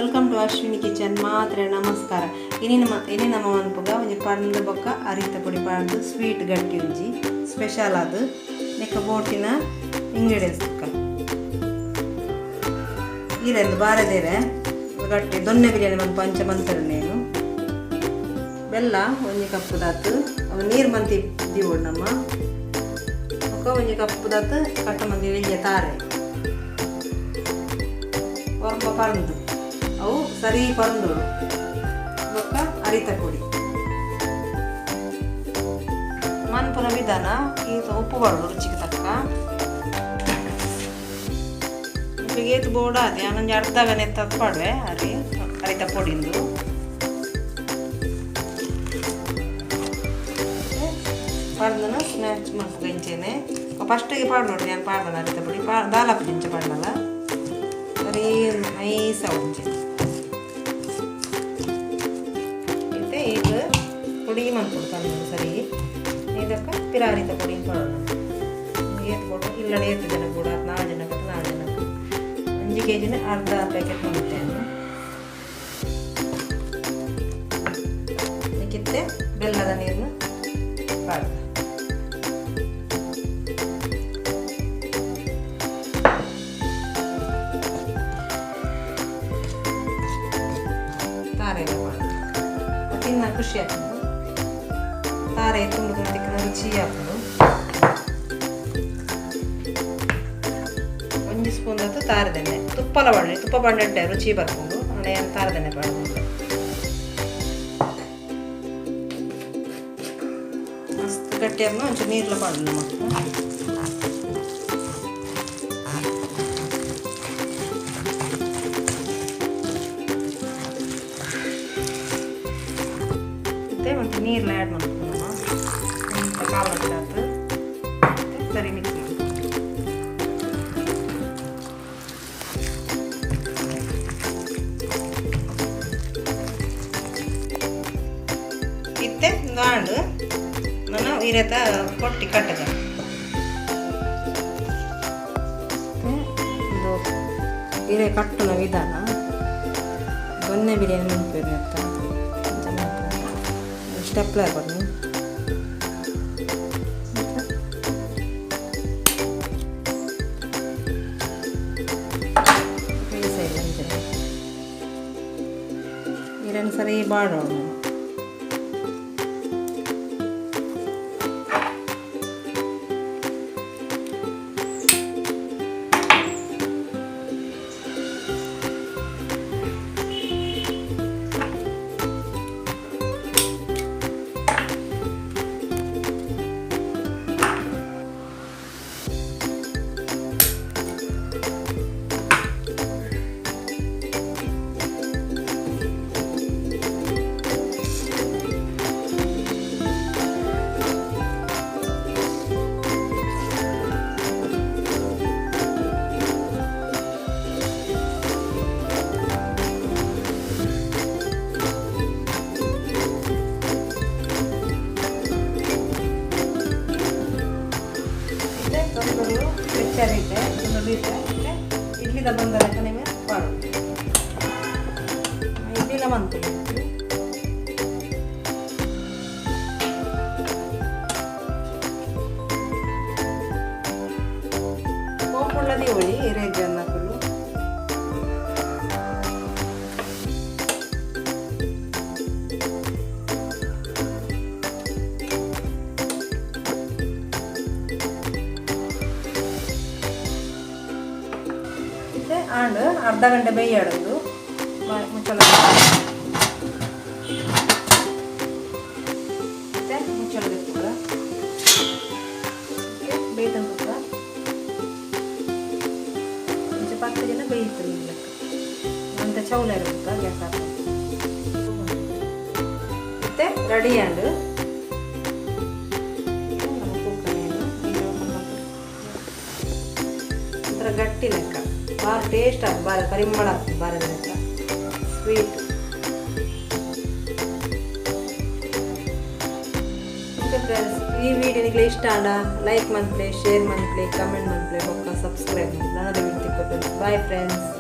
Welcome to Ashwini kitchen. ಮಾತ್ರೆ ನಮಸ್ಕಾರ. ಇನಿ ನಮ್ಮ ಇನಿ ನಮ್ಮ ಮನ್ಪುಗ ಒಂಜಿ ಪಂದ್ ಬೊಕ್ಕ ಅರಿತ ಪೊಡಿ ಪಾಡ್ದು ಸ್ವೀಟ್ ಗಟ್ಟಿ ಒಂಜಿ ಸ್ಪೆಷಲ್ ಅದು ನೆಕ್ಕ ಬೋಟಿನ ಇಂಗ್ರೀಡಿಯೆಂಟ್ಸ್ ತುಕ್ಕ ಈರೆಂದು ಬಾರದೇರೆ ಗಟ್ಟಿ ದೊನ್ನೆ ಬಿರಿಯಾನಿ ಮನ್ಪು ಅಂಚ ಮಂತರು ನೇನು ಬೆಲ್ಲ ಒಂಜಿ ಕಪ್ಪು ದಾತು ಅವು ನೀರು ಮಂತಿ ದಿವೋಡು ನಮ್ಮ ಬೊಕ್ಕ ಒಂಜಿ ಕಪ್ಪು ದಾತು ಕಟ್ಟ ಮಂದಿ ಎಲ್ಯ ತಾರೆ ಒರ್ಂಬ ಪರಂದು ಅವು ಸರಿ ಪರಂದೋಡು ಬೊಕ್ಕ ಅರಿತ ಪೊಡಿ ಮನ್ಪುನ ವಿಧಾನ ಈ ಉಪ್ಪು ಪಾಡೋಡು ರುಚಿಗೆ ತಕ್ಕ ಏತು ಬೋಡ ಅದೇ ಒಂಜಿ ಅರ್ಧ ನೆತ್ತದು ಪಾಡುವೆ ಅರಿ ಅರಿತ ಪೊಡಿಂದು ಪಾಡ್ದನ ಸ್ಮ್ಯಾಚ್ ಮಲ್ಪುಗ ಇಂಚೆನೆ ಫಸ್ಟಿಗೆ ಪಾಡು ನೋಡಿ ನಾನು ಪಾಡ್ದನ ಅರಿತ ಪೊಡಿ ಪಾ ದಾಲಪ್ಪ ಇಂಚ ಪಾಡ್ನಲ್ಲ ಸರಿ ನೈಸ್ ಒಂಚೆ ಇತ್ತೆ ಈಗ ಪೊಡಿ ಮನ್ಪೊಡು ಪಂದು ಸರಿ ಇದಕ್ಕ ಪಿರ ಅರಿತ ಪೊಡಿ ಪಾಡೋಣ ಏತ್ ಬೋಡು ಇಲ್ಲಡೆ ಏತು ಜನ ಕೂಡ ನಾಲ್ಕು ಜನಕ್ಕೆ ನಾಲ್ಕು ಜನಕ್ಕೆ ಒಂಜಿ ಕೆ ಜಿನ ಅರ್ಧ ಪ್ಯಾಕೆಟ್ ಮಲ್ತೇನೆ ಇದಕ್ಕಿತ್ತೆ ಬೆಲ್ಲದ ನೀರನ್ನು ಪಾಡ್ದ ತಾರೆ ಎಲ್ಲ ಪಾಡ್ದ ತಿನ್ನ ಖುಷಿ ಆಗ್ತದೆ. ತಾರೆ ತುಂಡು ತುಂಡು ತಿಕ್ಕನ ರುಚಿ ಆಗ್ತದೆ. ಒಂಜಿ ಸ್ಪೂನ್ ಆತು ತಾರದೆಣ್ಣೆ ತುಪ್ಪಲ ಪಾಡಲಿ ತುಪ್ಪ ಪಾಂಡೆ ರುಚಿ ಬರ್ಕೊಂಡು ಅಣೆ ತಾರದೆಣ್ಣೆ ಪಾಡ್ದು ಮಸ್ತ್ ಗಟ್ಟಿಯನ್ನು ಒಂಚೂರು ನೀರ್ಲ ಪಾಡಲು ಮಕ್ಕಳು. ಮತ್ತೆ ಒಂದು ನೀರ್ಲ ಆ್ಯಡ್ ಮಾಡ್ಕೊಂಡು ಕಾಲು ಆತು ಸರಿ ಮಿಕ್ಸ್ ಮಾಡಿ ಇತ್ತೆ ಗಾಂಡು ನಾನು ಈ ಕೊಟ್ಟಿ ಕಟ್ಟದ ಇದು ಇರೆ ಕಟ್ಟುನ ವಿಧಾನ ದೊನ್ನೆ ಬಿರಿಯಾನಿ ಮನ್ಪುವೆರ್ ಅತ್ತ ಸ್ಟೆಪ್ಲರ್ ಕೊಡು ಈ ಸೈಡ್ ಅಂಚನೆ ಇರೆನ್ ಸರಿ ಬಾಡೋಡು. ಇತ್ತೆ ತೊಂದರೆ ಹೆಚ್ಚಾಗೈತೆ ಇದೆ. ಮತ್ತು ಇಡ್ಲಿದ ಬಂದ ಲೆಕ್ಕ ನಿಮಗೆ ಪಾಡು ಇಡ್ಲಿಲ ಬಂತು. ಕೋಪುಳ್ಳದಿ ಒಳಿ ಇರೇಜನ್ನಕುಲು ಇತ್ತೆ ಆಂಡ್ ಅರ್ಧ ಗಂಟೆ ಬೇಯಾಡೋದು ಮುಚ್ಚಳ ಮತ್ತೆ ಮುಚ್ಚಳ ದೆಪ್ಪುಗ ಬೇಯ್ತನ ತುಕ್ಕ ಒಂಚ ಪತ್ತು ಜನ ಬೇಯ್ತು ಲೆಕ್ಕ ಅಂತ ಚೌಲ ಇರಬೇಕು ಗ್ಯಾಸ್ ಹಾಕಿ. ಮತ್ತೆ ರೆಡಿ ಆಂಡ್ ನಮ್ಮ ಕುಕ್ಕನೇನು ಒಂಥರ ಗಟ್ಟಿ ಲೆಕ್ಕ ಬಾರಿ ಟೇಸ್ಟ್ ಆಗ ಬಾರಿ ಪರಿಮಳ ಆಗ್ತದೆ ಬಾರಿ ಲೆಕ್ಕ ಸ್ವೀಟ್. ಓಕೆ ಫ್ರೆಂಡ್ಸ್, ಈ ವಿಡಿಯೋ ನಿಮಗೆ ಇಷ್ಟ ಆಂಡ ಲೈಕ್ ಮನ್ಪ್ಲೆ, ಶೇರ್ ಮನ್ಪ್ಲೆ, ಕಮೆಂಟ್ ಮನ್ಪ್ಲೆ, ಬೊಕ್ಕ ಸಬ್ಸ್ಕ್ರೈಬ್ ಮನ್ಪ್ಲೆ. ನನದ ವಿಡಿಯೋ. Bye friends.